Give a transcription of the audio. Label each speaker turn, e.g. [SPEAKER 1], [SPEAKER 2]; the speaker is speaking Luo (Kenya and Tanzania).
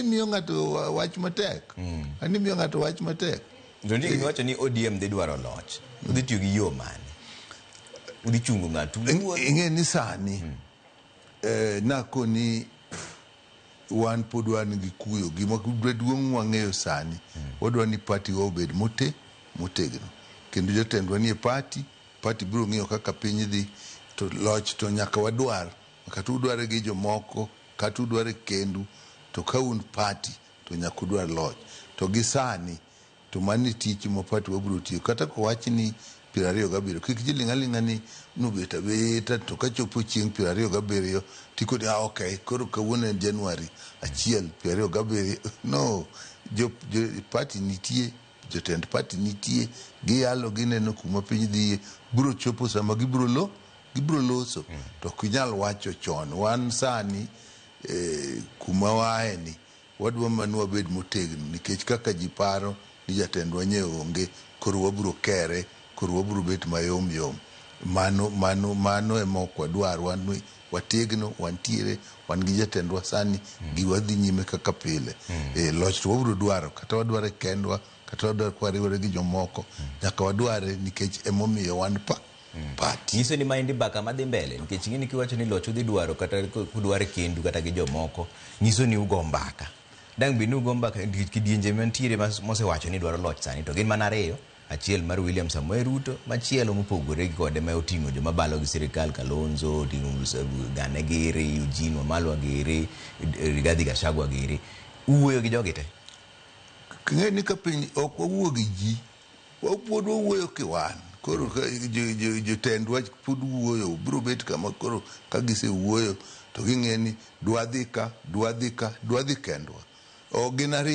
[SPEAKER 1] imiyo ng'ato wach matek. Ani imiyo ng'ato wach matek.
[SPEAKER 2] To nitie gimiwacho ni ODM dhi dwaro loch. Udhi tiyo gi yo mane? Udhi chungo ng'atu owuon?
[SPEAKER 1] Ing'e ni sani nakoni wan pod wan gi kuyo. Gima duong' wang'eyo sani, wadwa ni party wa obed motegno. Kendo jotendwa nie party, party biro ng'iyo kaka piny dhi, to loch to nyaka wadwar. Kata udware gi jomoko, kata udware kendu, to ka un party to nyaka udwar loch. To gi sani, to mano e tich ma party wabiro tiyo. Kata kowach ni 27, kik ji ling' aling'a ni nobet abeta, to kachopo chieng' 27, tikoni, ah, ok, koro kawuono en January 1, 27. No, jo party nitie, jotend party nitie, giyalo, gineno kuma piny dhiye, biro chopo sama gibiro loso. To ok inyal wacho chon. Wan sani, kuma waaye ni, wadwa mana wabed motegno, nikech kaka ji paro ni jatendwa nye onge, koro wabiro kere, koro wabiro bet mayom yom. Mano ema ok wadwar. Wan wategno, wantiere, wan gi jatendwa sani, gi wadhi nyime kaka pile. Loch to wabiro dwaro, kata wadware kendwa, kata wadware kwariwore gi jomoko, nyaka wadware nikech emomiyo wan party.
[SPEAKER 2] Nyiso ni maendi mbaka madhi mbele, nikech ing'e ni kiwacho ni loch udhi dwaro kata kudware kendu kata gi jomoko, nyiso ni ugo mbaka. Dang' bed ni ugo mbaka nikech kidienje mantiere mosewacho ni dwaro loch sani to gin mana ariyo, achiel mar William Samoei Ruto, machielo mopogore gi kode ma oting'o joma balo gi sirikal, Kalonzo, oting'o Gane giri, Eugene Wamalwa giri, Rigathi Gachagua giri. Uwuoyo gi jogi te?
[SPEAKER 1] Ng'e ni ka piny ok wawuo gi ji, pod wawuoyo kiwan. Koro ka jotendwa pod wuoyo, biro bet kama koro ka gisewuoyo to ging'e ni dwa dhi ka, dwa dhi ka, dwa dhi kendwa. Ok gin ariyo.